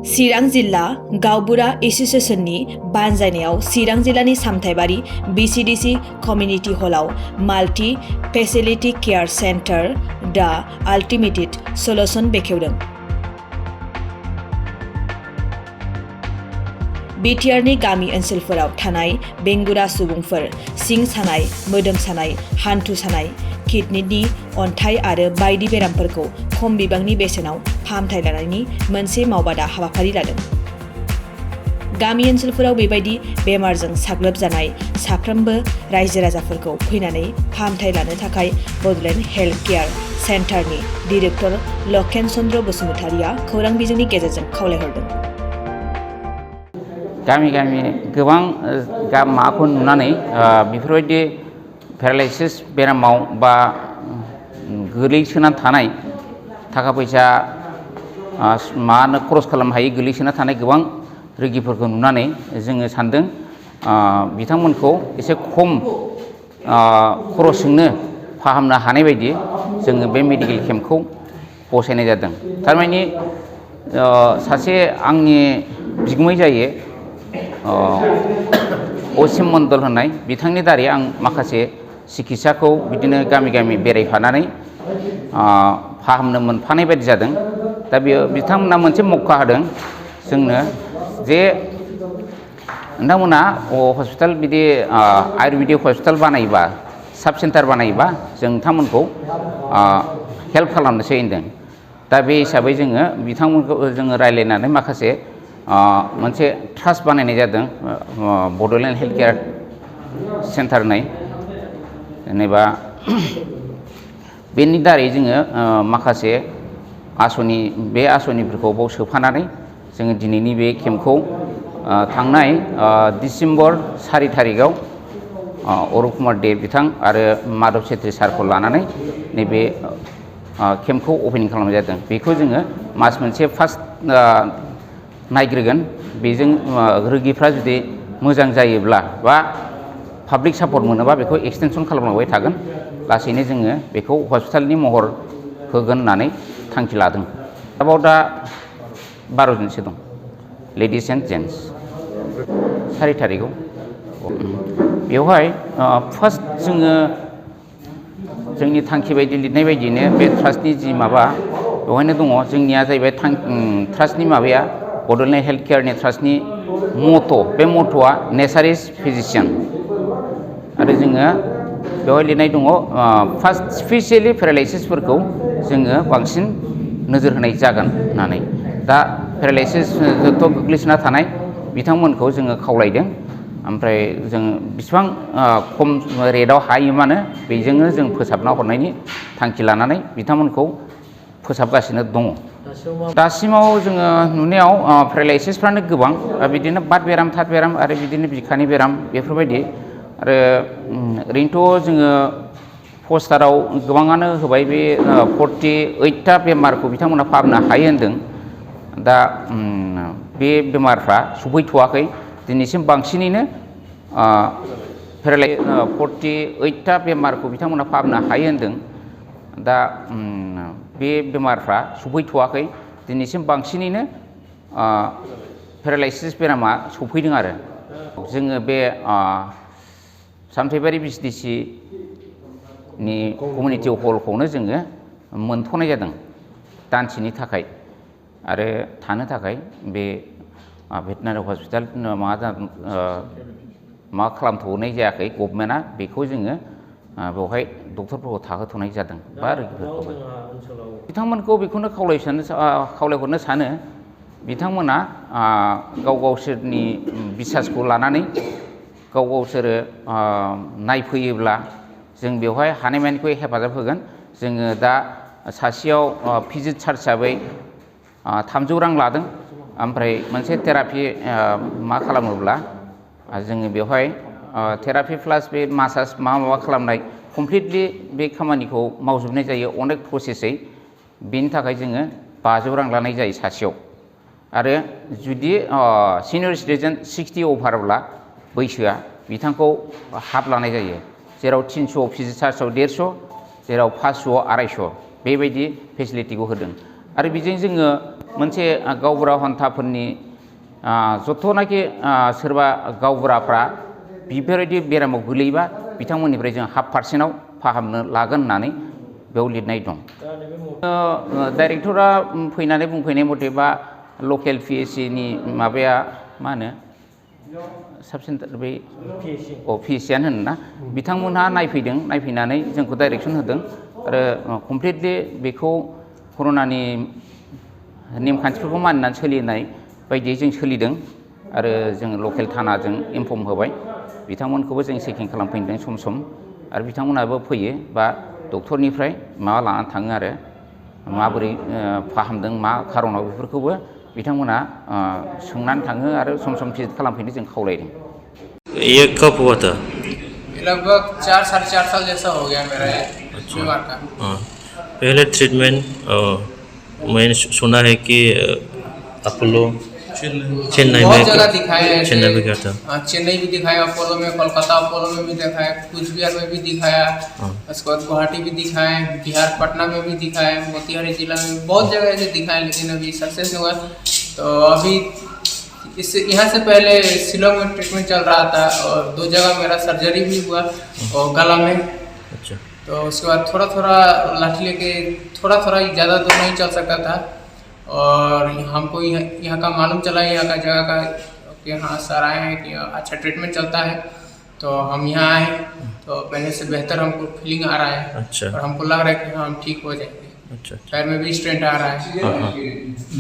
चिरां जिल्ला गावबुरा एसोसिएशननि बानजायनायाव चिरां जिल्लानि सामथाइबारि बिसिडिसि कमिउनिटि हलाव multi facility care centre the ultimated solution बेखेवदों। बिटिआरनि गामि ओनसोलफोराव थानाय बेंगुरा सुबुंफोर सिं सानाय, मोदोम सानाय, हान्थु सानाय, किडनिनि अन्थाइ आरो बायदि बेरामफोरखौ खम बिबांनि बेसेनाव फाहामथाय लानायनि मोनसे मावबादा हाबाफारि लादों। गामि ओनसोलफोराव बेबायदि बेमारजों साग्लोबजानाय साफ्रोमबो रायजो राजाफोरखौ फैनानै फाहामथाय लानो थाखाय बड'लेण्ड हेल्थ केयार सेन्टारनि डिरेक्टर लकेन चन्द्र बसुमतारिया खौरां बिजोंनि गेजेरजों खावलायहरदों। गामि गोबां माबाखौ नुनानै बेफोरबायदि पेरालाइसिस बेरामाव बा गोलैसोना थानाय थाखा फैसा खरस खालामनो हायै गोलैसोना थानाय गोबां रोगिफोरखौ नुनानै जोङो सानदों बिथांमोनखौ एसे खम खरसजोंनो फाहामनो हानाय बायदि जोङो बे मेडिकेल केम्पखौ बसायनाय जादों। थारमाने सासे आंनि बिगुमै जायो असिम मण्डल होननाय बिथांनि दारै आं माखासे सिकित्साखौ बिदिनो गामि बेरायफानानै फाहामनो मोनफानाय बायदि जादों। दा बेयो बिथांमोना मोनसे मौका होदों जोंनो जे नोंथांमोना हस्पिटाल बिदि आयुर्वेदिक हस्पिटाल बानायोबा साब सेन्टार बानायोबा जों नोंथांमोनखौ हेल्प खालामनोसै होनदों। दा बे हिसाबै जोङो बिथांमोनखौ जोङो रायज्लायनानै माखासे मोनसे ट्रास्ट बानायनाय जादों बड'लेण्ड हेल्थ केयार सेन्टार होननाय। जेनेबा बेनि दारै जोङो माखासे बे आसनिफोरखौ बाव सोफानानै जोङो दिनैनि बे केम्पखौ थांनाय डिसेम्बर 4 थारिखआव अरुप कुमार दे बिथां आरो माधव सेत्री सारखौ लानानै नैबे केम्पखौ अपेनिं खालामनाय जादों। बेखौ जोङो मास मोनसे फार्स्ट नायग्रोगोन। बेजों रोगिफ्रा जुदि मोजां जायोब्ला बा पाब्लिक सापर्ट मोनोबा बेखौ एक्सटेनसन खालामलांबाय थागोन। लासैनो जोङो बेखौ हस्पिटालनि महर होगोन होननानै थांखि लादों। आरोबाव दा 12 जनसो दं, लेडिस एन्ड जेन्टस। 4 थारिखआव बेवहाय फार्स्ट जोङो जोंनि थांखि बायदि लिरनाय बायदियैनो बे ट्रास्टनि जि माबा बेवहायनो दङ। जोंनिया जाहैबाय ट्रास्टनि माबाया बड'लेण्ड हेल्थ केयारनि ट्रास्टनि बे मट'आ नेचार इज फिजिशियान। आरो जोङो बेवहाय लिरनाय दङ फार्स्ट स्पेसियेलि पेरालाइसिसफोरखौ जोङो बांसिन नोजोर होनाय जागोन होननानै। दा पेरालाइसिसथ' गोग्लैसोना थानाय बिथांमोनखौ जोङो खावलायदों। ओमफ्राय जों बिसिबां खम रेटआव हायो मानो बेजोंनो जों फोसाबना हरनायनि थांखि लानानै बिथांमोनखौ फोसाबगासिनो दङ। दासिमाव जोङो नुनायाव पेरालाइसिसफ्रानो गोबां बिदिनो बात बेराम, थात बेराम आरो बिदिनो बिखानि बेराम बेफोरबायदि। आरो ओरैनोथ' जोङो पस्टाराव गोबाङानो होबाय बे 48टा बेमारखौ बिथांमोना फाहामनो हायो होनदों। दा बे बेमारफ्रा सफैथ'वाखै दिनैसिम। बांसिनैनो 48टा बेमारखौ बिथांमोना फाहामनो हायो होनदों। दा बे बेमारफ्रा सफैथ'वाखै दिनैसिम। बांसिनैनो पेरालाइसिस बेरामा सफैदों। आरो जोङो बे सामथाइबारि बिसिडिसिनि कमिउनिटि हलखौनो जोङो मोनथ'नाय जादों दानसेनि थाखाय। आरो थानो थाखाय बे भेटेनारि हस्पिटाल मा खालामथ'नाय जायाखै गभर्नमेन्टआ। बेखौ जोङो बेवहाय डक्टरफोरखौ थाहोथ'नाय जादों बा रोगिफोरखौबो। बिथांमोनखौ बेखौनो खावलायहरनो सानो बिथांमोना गावसोरनि बिसासखौ लानानै गावसोरो नायफैयोब्ला जों बेवहाय हानायमानिखौ हेफाजाब होगोन। जोङो दा सासेयाव भिजिट चार्ज हिसाबै 300 रां लादों। ओमफ्राय मोनसे थेरापि मा खालामोब्ला जोङो बेवहाय थेरापि प्लास बे मासाज माबा खालामनाय कमप्लिटलि बे खामानिखौ मावजोबनाय जायो अनेक प्रसेसै। बेनि थाखाय जोङो 500 रां लानाय जायो सासेयाव। आरो जुदि सिनियर सिटिजेन 60 अभारब्ला बैसोआ बिथांखौ हाफ लानाय जायो। जेराव 300 भिजिट चार्जआव 150, जेराव 500 250 बेबायदि फेसिलिटिखौ होदों। आरो बेजों जोङो मोनसे गावबुरा हन्थाफोरनि जथ'नाखि सोरबा गावबुराफ्रा बेफोरबायदि बेरामाव गोलैयोबा बिथांमोननिफ्राय जों 0.5% फाहामनो लागोन होननानै बेयाव लिरनाय दं। डाइरेक्टरा फैनानै बुंफैनाय मथे बा लकेल PHC नि माबाया मा होनो साब सेन्टार बै PHC-आनो होनोना बिथांमोनहा नायफैदों, नायफैनानै जोंखौ डाइरेक्सन होदों आरो कमप्लिटलि बेखौ कर'नानि नेमखान्थिफोरखौ मानिनानै सोलिनाय बायदियै जों सोलिदों आरो जों लकेल थानाजों इनफर्म होबाय। बिथांमोनखौबो जों चेकिं खालामफैदों सम आरो बिथांमोनाबो फैयो बा डक्टरनिफ्राय माबा लानानै थाङो आरो माबोरै फाहामदों मा खारनाव बेफोरखौबो बिथांमोना सोंनानै थाङो आरो सम भिजिट खालामफैनो जों खावलायदों। ये कब हुआ था? लगभग 4-4.5 साल जैसा हो गया मेरा ये बीमार का। हाँ, पहले ट्रीटमेंट मैंने सुना है कि अपोलो चेन्नई बहुत में जगह दिखाए हैं, चेन्नई में क्या था? चेन्नई भी दिखाया, अपोलो में, कोलकाता अपोलो में भी दिखाया, कुछ बिहार में भी दिखाया, उसके बाद गुवाहाटी भी दिखाए, बिहार पटना में भी दिखाए, मोतिहारी जिला में बहुत जगह ऐसे दिखाए, लेकिन अभी सक्सेस नहीं हुआ। तो अभी इससे यहाँ से पहले शिलोंग में ट्रीटमेंट चल रहा था और 2 जगह मेरा सर्जरी भी हुआ और गला में। अच्छा। तो उसके बाद थोड़ा लाठी लेके थोड़ा ज़्यादा दूर नहीं चल सकता था और हमको यहाँ का मालूम चला, यहाँ का जगह का कि हाँ सर आए हैं कि अच्छा ट्रीटमेंट चलता है, तो हम यहाँ आए तो पहले से बेहतर हमको फीलिंग आ रहा है। अच्छा। और हमको लग रहा है कि हाँ हम ठीक हो जाएंगे। अच्छा। पैर में भी स्ट्रेंथ आ रहा है।